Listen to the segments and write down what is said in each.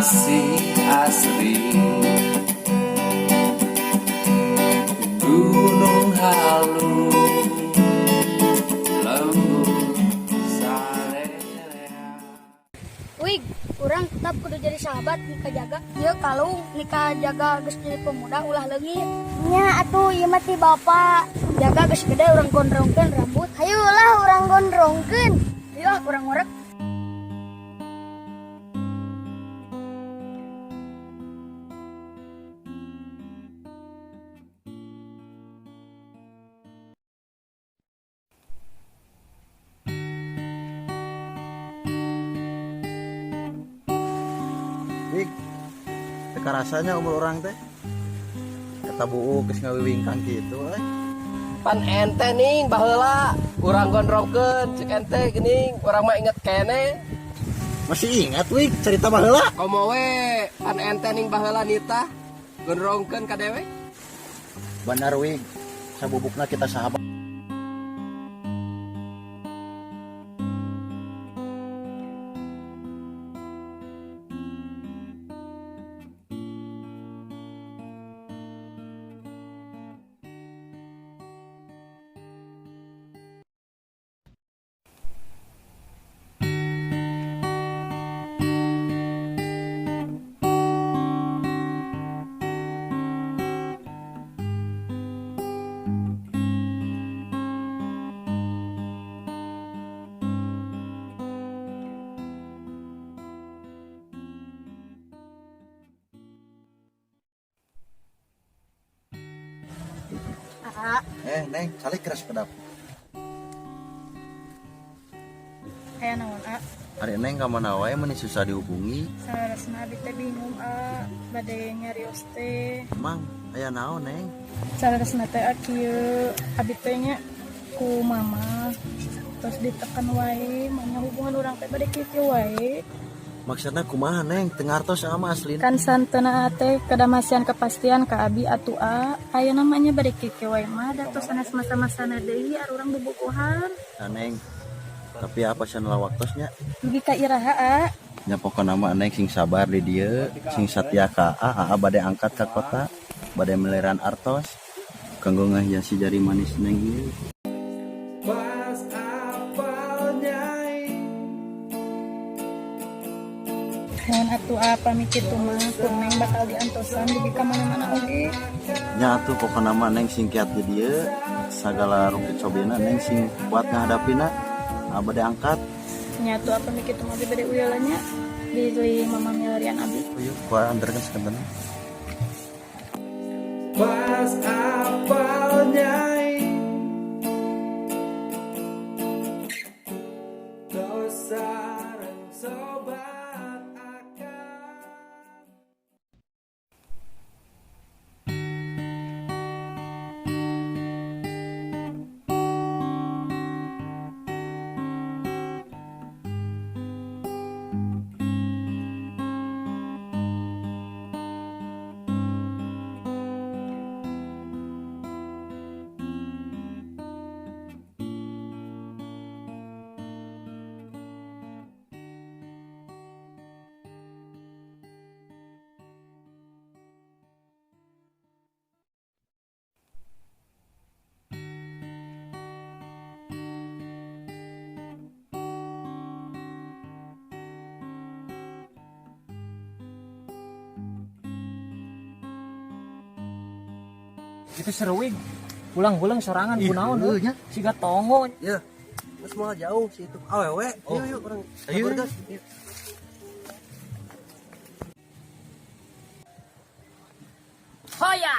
Masih asri. Gunung Halu lembut sarerea. Wig, urang tetap kudu jadi sahabat nu kajaga. Ieu kalung nu kajaga geus jadi pemuda ulah leungit. Nya atuh ieu mah ti bapak. Jaga geus gede urang gondrongkeun rambut. Hayulah urang gondrongkeun. Ayo ah, urang ngorek. Wig, teu karasanya umur urang teh. Kata buuk geus ngawiwingkang kitu euy. Pan ente ning baheula urang gondrongkeun cek ente geuning urang mah inget keneh. Masih ingat, Wig, cerita baheula? Komo we pan ente ning baheula nitah gondrongkeun ka dewek. Benar, Wig. Sabubukna kita sahabat. Ah, Eh, Neng, calik keras kedap. Aya naon, A? Ari Neng ka mana wae meni susah dihubungi. Saleresna abi teh bingung, A, bade nyarios teh. Emang aya naon, Neng? Saleresna teh, A, kieu abi teh nya ku mama terus ditekan wae manya hubungan urang teh bade kieu wae. Maksudna kumaha, Neng? Teu ngartos sama aslina. Kan santena teh kada masihan kepastian ka abi atuh, A. Aya namanya bade kieu wae mah da tos sanes masa-masana deui arurang bobogohan. Nah, Neng. Tapi apa cenah waktosnya? Dugi ka iraha, A? Nya pokona mah Neng sing sabar di dieu, sing satia ka A, AA bade angkat ka kota, bade meliran artos kanggo ngahiasi jari manis Neng ieu. Pas apal nyai. Mohon atuh, A, pami kitu mah ku Neng bakal diantosan dugi ka mana-mana oge. Nya atuh pokona mah Neng sing kiat di dieu, sagala rupi cobina Neng sing kuat ngahadapina. AA bade angkat. Nya atuh pami kitu mah abi bade uyah nya bilih mama milarian abi. Yuk, gua antarkan sekenten. Pas apal nyai tos sareng sobat akan. Itu seruing pulang-pulang sorangan. Ih, kunaon heuh nya. Siga tongo. Ya, geus moal jauh sih itu awewe. Oh. Yuk, yuk urang. Ayo. Gas. Yuk. Hoya,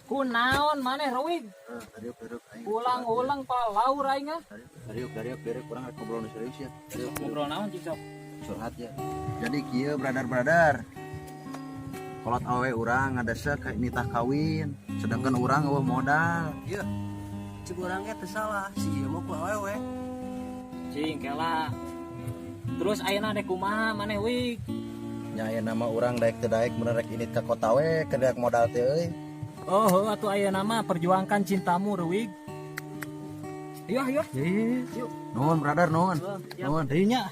kunaon maneh, Rowig? Dariuk, dariuk, aing. Ulang-ulang palaur aing ah. Dariuk, dariuk, dariuk, urang rek ngobrol nu serius ya. Dariuk. Ngobrol naon cik sok? Curhat ya. Jadi kieu, brother-brother. Kolot awewe urang ngadesek ka nitah kawin, sedangkan urang euweuh modal. Iya, cek urang ge teu salah si ieu mah ku awewe. Cing kela. Terus ayeuna dek kumaha maneh, Wig? Nya aya nama urang daek teu daek bener rek indit ka kota we keur modal teh euy. Oh, heuh atuh ayeuna mah perjuangkan cintamu, Rowig. Ayo, ayo. Yuk. Nuhun, brother, nuhun. Nuhun. Dinya.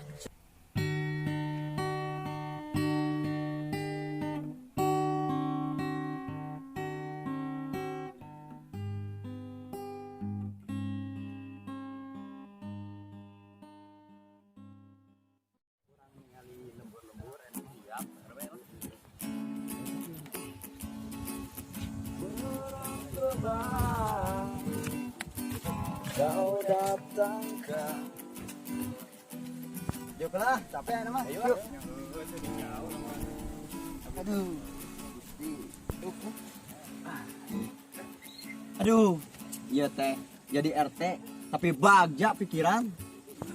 Tiba kau datangkan. Yuk lah, capek ya mah. Ayo. Aduh. Aduh, iya teh, jadi RT tapi bagja pikiran.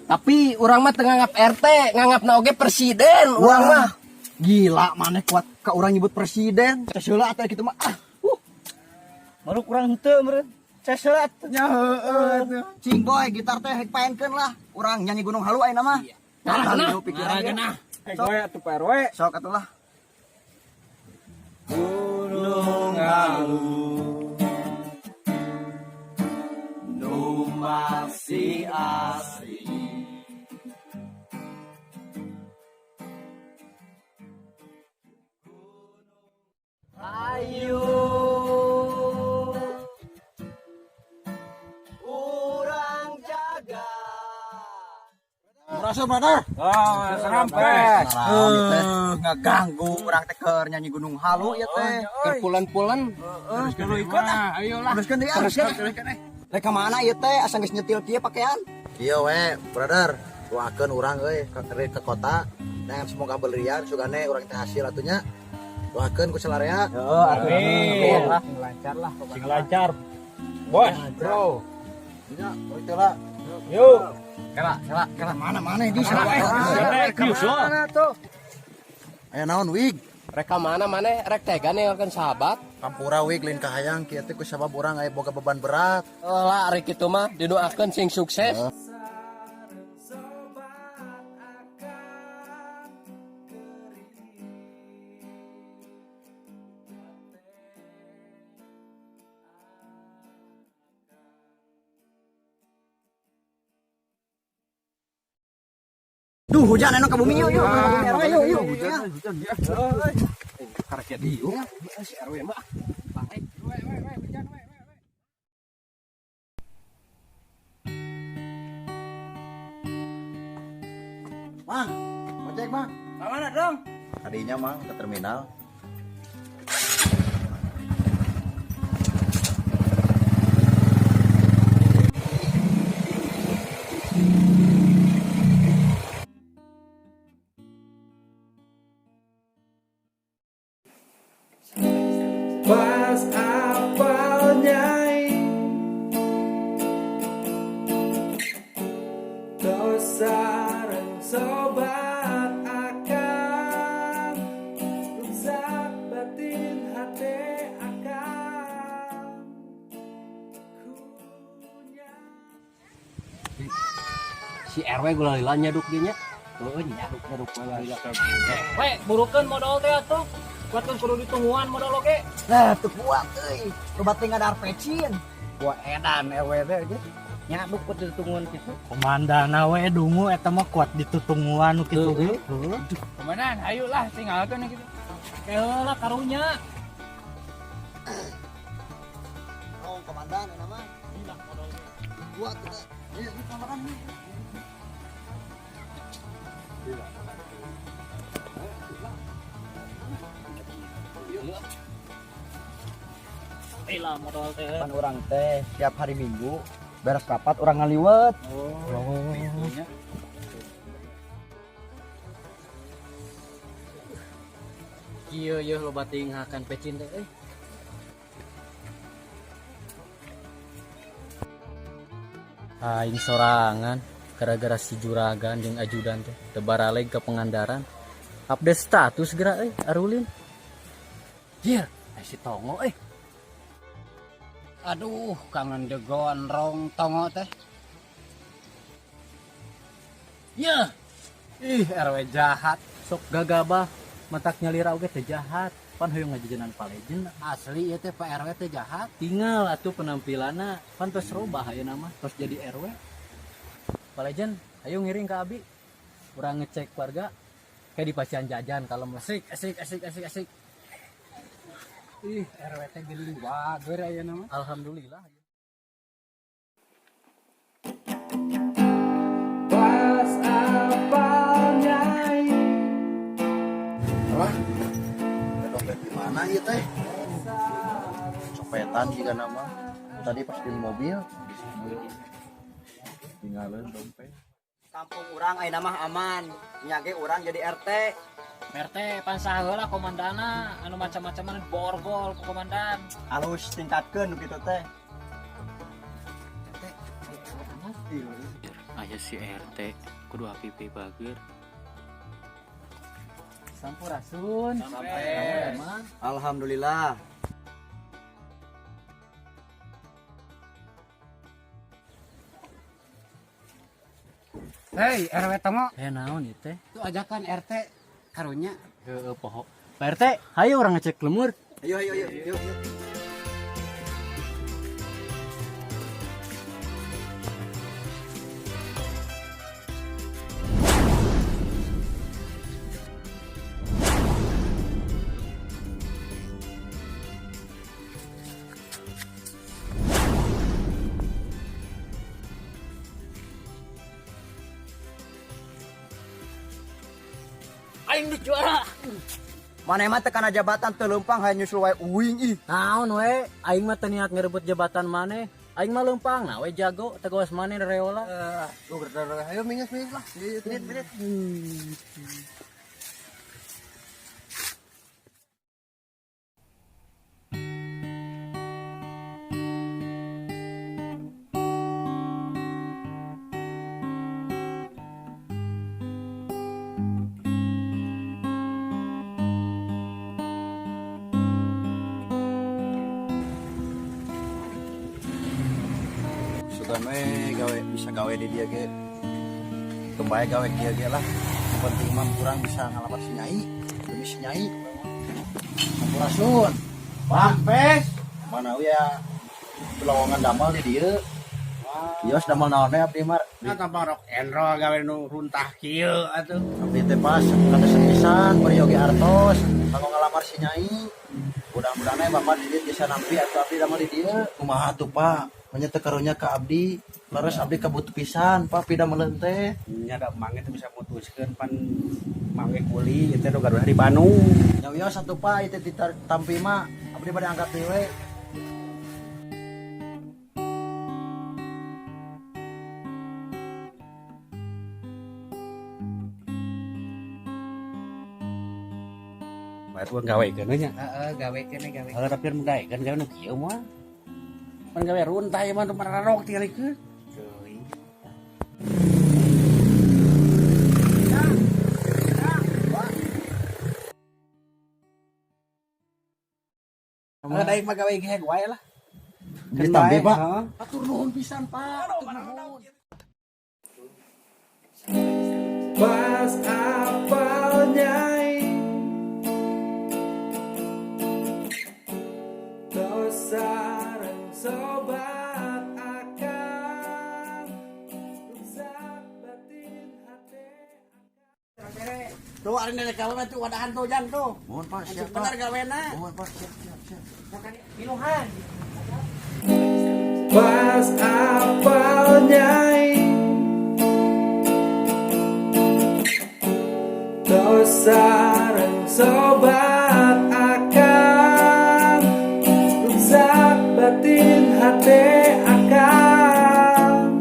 Tapi urang mah teu nganggap RT, nganggapna oge presiden urang mah. Gila, mana kuat ke orang nyebut presiden. Cesela atuh kitu mah. Ah, Baru kurang henteu meureun. Cesela atuh. Nya heueuh tuh. Cing boy, gitar teh rek paenkeun lah. Urang nyanyi Gunung Halu ayeuna mah. Nah, nah, pikiran ge. Eh, gue atuh Pak RW. Sok atuh lah. Gunung Halu nu masih asri. Ayo urang jaga. Merasa brother. Ah, serampes. Eh, ngeganggu urang teh keur nyanyi Gunung Halu ya teh. Keur pulen-pulen. Terus ikut ah. Ayolah. Teruskeun deui ah. Teruskeun eh. Rek ka mana ieu teh asa geus nyetil kieu pakaian? Iya we, brother. Doakeun urang euy ke kota. Dan semoga belian sugane urang teh hasil atunya. Doakeun ku salarea. Heeh, amin. Lancar lah. Sing lancar. Bos, bro. Nya, itu lah. Yuk. Kela, kela, kela. Mana-mana di Mana tuh? Aya naon wig? Rek ka mana maneh rek tega ninggalkeun sahabat? Hampura wig lain kahayang kieu teh ku sabab urang aya boga beban berat. Lah rek kitu mah didoakeun sing sukses. Sareng sobat akan kering. Duh, hujan anu ka bumi yuk yuk. Yuk yuk. Hujan hujan. Karek dieu. Si RW mah. Mang, ojek mang. Mana dong? Tadinya mang ke terminal. Pas apal nyai tos sareng sobat akan rusak batin hati akan kunya. Si RW gula lila nyaduk dieu nya. Heueuh nyaduk nyaduk gula lila. We, burukeun modal teh atuh. Kuatkeun kudu ditungguan modal oge. Nah, teu kuat euy. Loba teh ngadar pecin. Gua edan RW teh aja. Nyaduk kudu ditungguan kitu. Komandana we dungu eta mah kuat ditutungguan nu kitu ge. Komandan, ayolah tinggalkeun kitu. Keheula karunya. Oh, komandan eta mah. Kuat teh. Ieu ini komandan nih. Lah modal teh. Pan urang teh tiap hari Minggu beres rapat urang ngaliwet. Oh. Kieu yeuh loba teuing hakan pecin teh euy. Aing sorangan gara-gara si juragan jeung ajudan teh teu baraleg ke Pangandaran. Update status geura euy arulin. Jir, si Tongo euy. Aduh, kangen degondrong Tongo teh. Ya. Ih, RW jahat. Sok gagabah matak nyalira oge teh jahat. Pan hoyong ngajajanan palejen. Asli ieu teh Pak RW teh jahat. Tinggal atuh penampilanna pan tos robah ayeuna mah tos jadi RW. Palejen, ayo ngiring ke abi. Urang ngecek warga kayak di pasian jajan kalem lah. Asik, asik, asik, asik, asik. Ih, RW teh geuning bager ayeuna mah. Alhamdulillah. Pas apal nyai Alah. Dompet di mana ieu teh? Copet. Kecopetan juga nama. Tadi pas di mobil tinggalin dompet. Kampung urang ayeuna mah aman, nya ge urang jadi RT. RT pan saheula komandana anu macam-macaman borgol ku komandan. Alus tingkatkeun nu kitu teh. Aya si RT kudu api bager. Sampurasun. Sampai. Alhamdulillah. Hei, RW Tomo. Eh naon ieu teh? Tuh ajakan RT karunya. Heeh poho. Pak RT, hayu urang ngecek lemur. Ayo ayo ayo ayo. Ayo. Aing di juara. Maneh mah teu kana jabatan teu leumpang hayang nyusul wae uing ih. Naon we? Aing mah teu niat ngerebut jabatan maneh. Aing mah leumpang nah we jago teu kawas maneh reola. Lu berdarah, ayo mingus mingus lah. Minit minit. Sugan we gawe bisa gawe di dia ge. Kebae gawe dia ge lah. Yang penting mah kurang bisa ngalamar si Nyai, demi si Nyai. Sampurasun. Pak Pes, mana ya lowongan damel di dieu. Ios damel naon we abdi mar. Nah, tambah rock and roll gawe nu runtah kieu atuh. Abdi teh pas kada pisan peryogi artos kanggo ngalamar si Nyai. Mudah-mudahan we bapak di dieu bisa nampi atuh abdi damel di dieu. Kumaha tuh Pak? Nya teu karunya ka abdi, leres abdi kabutuh pisan Pak pidameleun teh. Nya da mange teh bisa mutuskeun pan mange kuli ieu teh nu gaduh di Bandung. Nya wios atuh Pak ieu teh ditampi mah abdi bade angkat deui we. Bae tuh gawekeun we nya. Heeh, gawekeun we gawe. Heeh, tapi mun daekeun gawe nu kieu mah. Pan gawe runtah ieu mah nu mararok tingalikeun. Teuing. Heeh, daek mah gawe geheg wae lah. Ditampi Pak. Heeh. Atur nuhun pisan Pak. Atur nuhun. Pas apal Nyai tos sareng sobat akan rusak batin hati. Tuh ari nenek gawe mah tuh wadahan tuh jan tuh. Mohon Pak, siap Pak. Bener gawena. Mohon Pak, siap siap siap. Minuhan. Pas apal Nyai tos sareng sobat akan rusak batin hati akan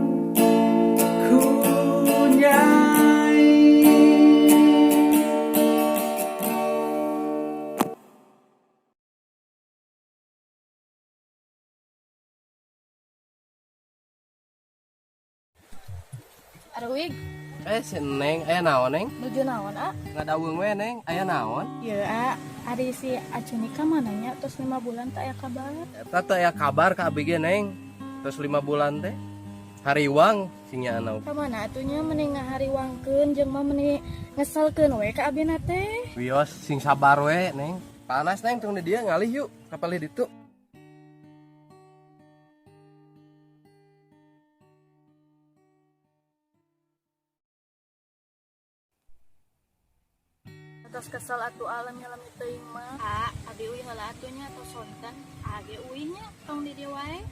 ku Nyai. Arwig, Eh si Neng, aya naon Neng? nuju naon a? Ngadaweung we Neng, aya naon? Ieu a, ari si Acuni ka mananya tos 5 bulan tak aya kabar. Eta teh aya kabar ka abdi ge Neng. Terus 5 bulan teh hariwang sing nyaana. Ka mana atunya meni ngahariwangkeun jeung mah meni ngeselkeun we ka abina teh. Wios sing sabar we Neng. Panas Neng tong di dieu ngalih yuk ka palih ditu. Tos kesel atuh alami-alami teuing mah. A, abi uih heula atuh nya tos sonten. A ge uih nya tong di dieu wae.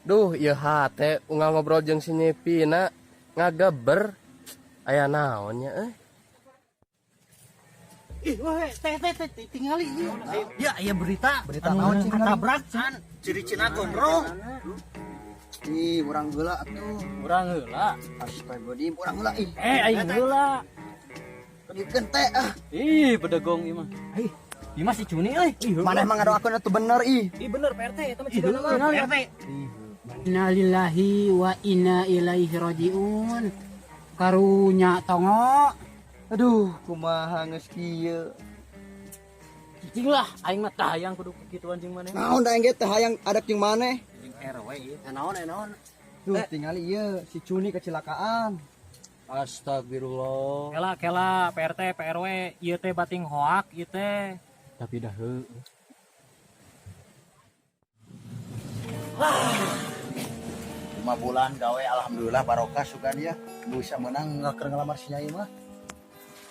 Duh, ieu hate unggal ngobrol jeung si Nyepina ngageber. Aya naon nya euy? Ih, wah, teh teh teh tingali ieu. Ya, aya berita. Berita naon cing? Tabrakan, ciri-cina gondrong. Ih, urang heula atuh. Urang heula. Astagfirullahaladzim, urang heula ih. Eh, aing heula. Pergikeun teh ah. Ih, bedegong ieu mah. Ih, ieu mah si Cuni euy. Maneh mah ngadoakeun atuh bener ih. Ih, bener Pak RT, eta mah cigana mah. RT. Innalillahi wa inna ilaihi rajiun. Karunya tongo. Aduh, kumaha geus kieu. Cicing lah, aing mah tah hayang kudu kikituan jeung maneh. Naon da engge teh hayang adak jeung maneh. Jeung RW ieu. Naon naon. Tuh, tingali ieu si Cuni kecelakaan. Astagfirullah. Kela kela PRT PRW ieu teh bating hoak ieu teh. Tapi dah heueuh. 5 bulan gawe, alhamdulillah barokah, sugan ya bisa menang nggak ngelamar si Nyai mah.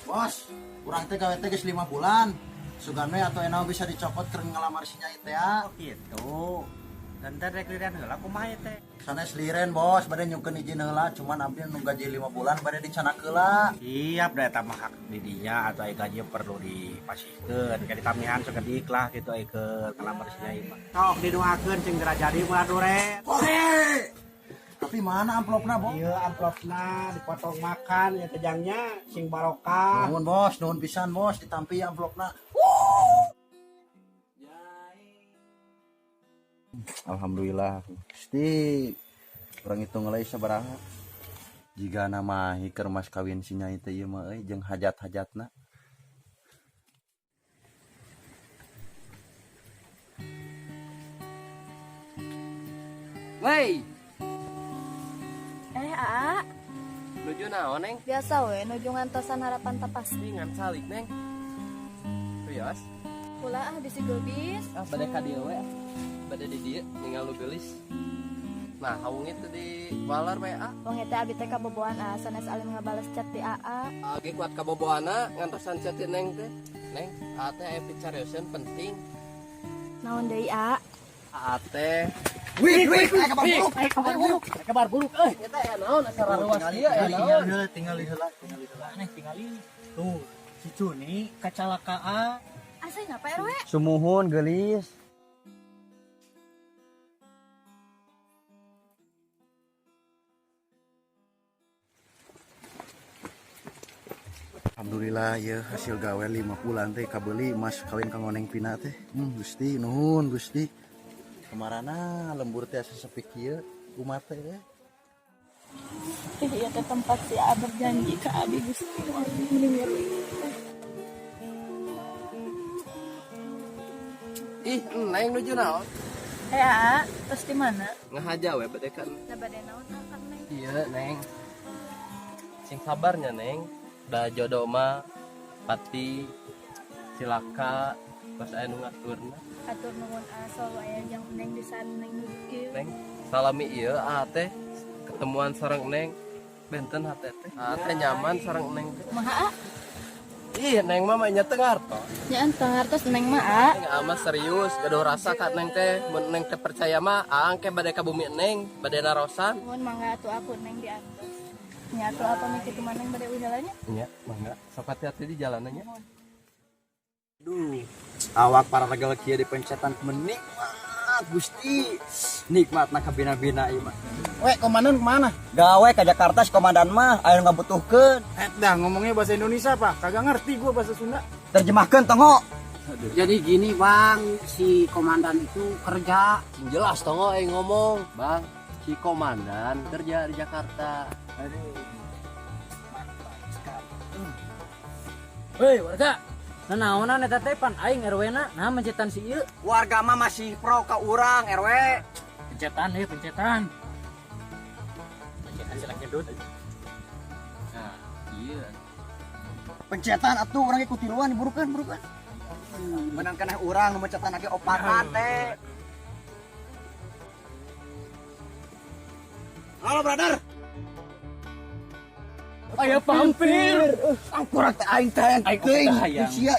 Bos, urang teh gawe teh geus 5 bulan, sugan we atau enau bisa dicopot keur ngelamar si Nyai teh ya. Gitu. Dan teh rek liren heula kumaha ieu teh? Sanes liren, Bos, bade nyungkeun izin heula, cuman abdi nu gaji 5 bulan bade dicanak heula. Siap da eta mah hak di dinya atau aya gaji perlu dipasihkeun ka ditamihan sakedik lah gitu aya ke ngelamar si Nyai mah. Sok didoakeun cing geura jadi ulah duren. Oke. Tapi mana amplopna, Bos? Ieu amplopna dipotong makan ya tejangnya sing barokah. Nuhun, Bos, nuhun pisan, Bos, ditampi amplopna. Alhamdulillah. Gusti, urang hitung heula sabaraha. Jika nama hiker mas kawin si Nyai teh ieu mah euy jeung hajat-hajatna. Wey, Eh, Aa, nuju naon, Neng? Biasa we nuju ngantosan harapan tak pasti. Ngan salik, Neng. Wios. Pula ah bisi geulis. Ah, bade ka dieu we. Bade di dieu ningal lu geulis. Nah, haung itu di walar we ah. Wong teh abi teh kaboboan ah, sanes alim ngabales chat di Aa. Age kuat kaboboana ngantosan chat ti Neng teh. Neng, aa teh aya picarioseun penting. Naon deui, A? Aa teh Wih, wih, aya kabar buruk. Eh, kabar buruk. Eh, kabar buruk euy. Eta aya naon asa raruas kieu aya naon? Tinggal heula, tinggal heula. Aneh tingali. Tuh, si Cuni kecelakaan. Asli Pak RW? Sumuhun geulis. Alhamdulillah ya hasil gawe 5 bulan teh kabeli mas kawin kanggo Neng Pina teh. Gusti, nuhun Gusti. Kemarana lembur teh asa sepi kieu umat teh ya. Ih, ieu teh tempat si A berjanji ke abi. Gusti, nu abi meni milu. Ih, Neng nuju naon? Eh, Aa, terus di mana? Ngahaja we bade kan. Nah, bade naon ah kan Neng? Iya, Neng. Sing sabarnya, Neng. Da jodoh mah pati cilaka pas aya nu ngaturna. Atur nuhun A, selalu aya jang Neng di saat Neng nuju kieu. Neng, salami ieu aa teh ketemuan sareng Neng benten hate teh. Aa teh nyaman sareng Neng teh. Kumaha, A? Ih, Neng mah mah nya teu ngartos. Nya entah ngartos Neng mah, A. Neng ama serius gaduh rasa ka Neng teh. Mun Neng teh percaya mah aa engke bade ka bumi Neng, bade narosan. Nuhun mangga atuh aku Neng di atas. Nya atuh apa mikir kumaha Neng bade uih heula nya? Nya, mangga. Sok hati-hati di jalanannya. Duh, awak para regel kieu dipencetan menikmat Gusti. Nikmat na kabina-bina ieu mah. Weh, komandan kemana? Gawe ka Jakarta si komandan mah aya nu ngabutuhkeun. Eh, dah ngomongnya bahasa Indonesia apa? Kagak ngerti gua bahasa Sunda. Terjemahkeun tongo. Jadi gini bang, si komandan itu kerja. Sing jelas tongo eh ngomong, Bang. Si komandan kerja di Jakarta. Hei, warga. Nah, naonan eta teh pan aing RW-na, nah mencetan si ieu. Warga mah masih pro ka urang RW. Pencetan euy, pencetan. Pencetan silak nyedot. Nah, iya. Pencetan atuh urang ge kutiluan burukeun burukeun. Menang keneh urang nu mencetan lagi opatan teh. Halo, brother. Aya vampir. Angkurak teh aing teh hayang Aing teuing. teh hayang. Sia.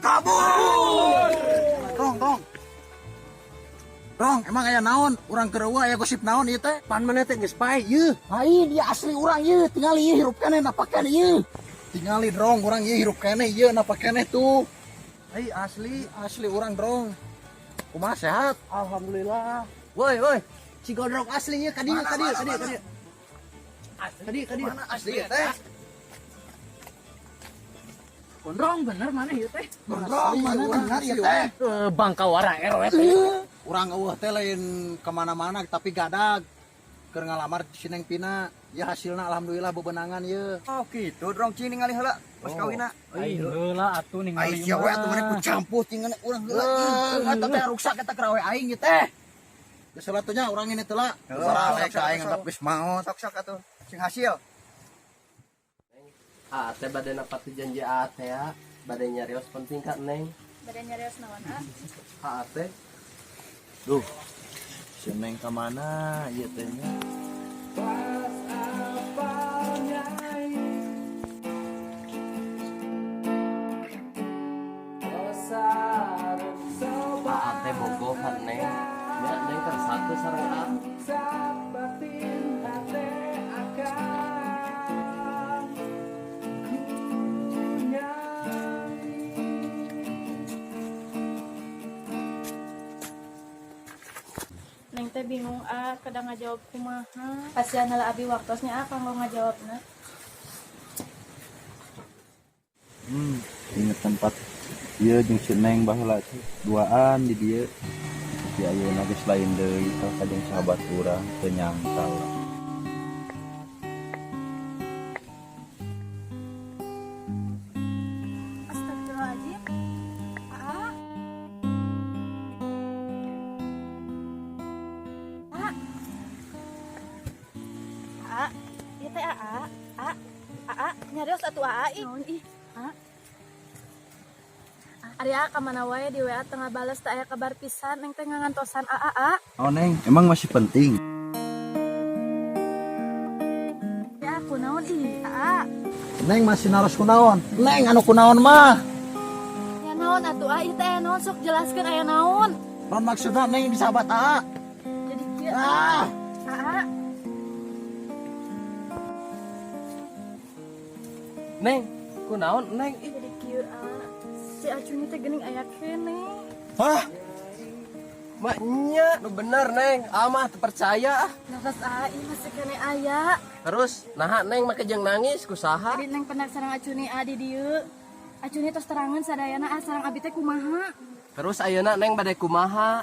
Kabur. Rong, rong. Rong, emang aya naon? Urang keur eueuh aya gosip naon ieu teh? Pan maneh teh geus pae ieu. Lain, ieu asli urang ieu, tingali ieu hirup keneh napak keneh ieu. Tingali drong urang ieu hirup keneh ieu napa keneh tuh. Ai asli, asli urang drong. Kumaha sehat? Alhamdulillah. Woi, woi. Si Gondrong asli ya, kadieu, kadieu, kadieu, kadieu. Kadieu, kadieu. Mana asli ya teh? Gondrong bener mana ieu teh? Gondrong mana bener ya teh? Bangkawara RW teh. Urang eueuh teh lain kemana-mana tapi gadag. Keur ngalamar si Neng Pina. Ya hasilna alhamdulillah bebenangan ye. Oh gitu, drong cing ningali heula pas kawina. Aing heula atuh ningali. Ai sia we atuh maneh ku campuh tinggal urang heula. Eta teh ruksak eta keur awe aing ye teh. Geus heula atuh nya urang ini teh lah. Baralek ka aing anggap geus maot. Sok-sok atuh sing hasil. Aa teh bade napati janji aa teh ya. Bade nyarios penting ka Neng. Bade nyarios naon ah? Aa teh. Duh. Si Neng ka mana ieu teh nya? Pas apal nyai Sareng sobat Aa teh bogoh ka Neng. Nya Neng kersa teu sareng aa. Ruksak batin hate akan ku nyai. Neng teh bingung ah, kadang ngajawab kumaha. Pasian heula abi waktosnya ah kanggo ngajawabna. Inget tempat ieu jeung si Neng baheula teh duaan di dieu. Tapi ayeuna geus lain deui tah ka jeung sahabat urang teu nyangka urang. Astagfirullahaladzim. Aa. Aa. Aa. Ieu teh aa. Aa. Aa, nyarios atuh aa ih. Naon ih? Aa. Ari aa ka mana wae di WA teu ngabales teu aya kabar pisan neng teh ngantosan aa aa. Oh Neng, emang masih penting? Ya kunaon ih aa. Neng masih naros kunaon? Neng anu kunaon mah? Ya naon atuh aa ieu teh aya naon sok jelaskeun aya naon. Naon maksudna Neng di sahabat aa? Jadi kieu Ah. aa. Neng, kunaon Neng ih? Jadi kieu aa. Si Acuni teh geuning aya keneh. Hah? Maknya, nu bener Neng, amah teu percaya ah. Nafas aa ieu masih keneh aya. Terus naha Neng make jeung nangis kusaha? Jadi Neng pernah sareng Acuni aa di dieu. Acuni tos terangan sadayana aa sareng abi teh kumaha. Terus ayeuna Neng bade kumaha?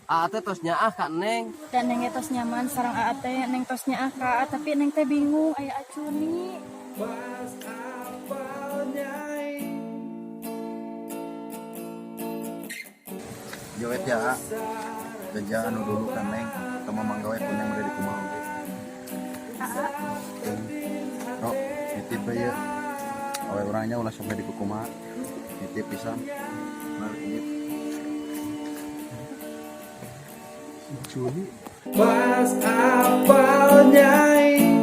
Aa teh tos nyaah ka Neng. Dan Neng tos nyaman sareng aa teh, Neng tos nyaah ka aa, tapi Neng teh bingung aya Acuni. Pas apal nyai Jawet ya, kerja anu dulu kan Neng, sama manggawe pun yang udah di kumaha oge. Rok, nitip we ieu. Awe urangnya ulah sampai di kukumaha. Nitip pisan. Bener nitip. Pas apal nyai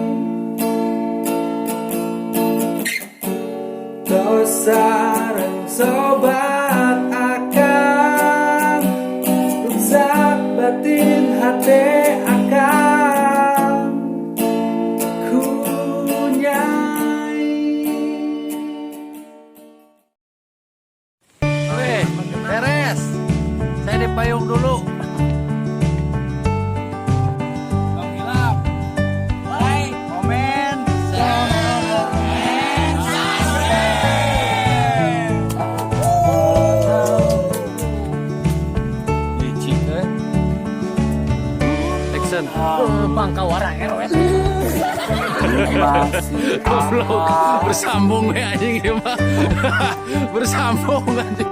Tos sareng sobat akan Ruksak batin hate akan ku nyai. Oke, beres. Saya dipayung dulu. Tong hilap. Like, komen, share, and subscribe. Licik eh. Action. Bangkawara RW teh. Goblok, bersambung we anjing ieu mah. Bersambung anjing.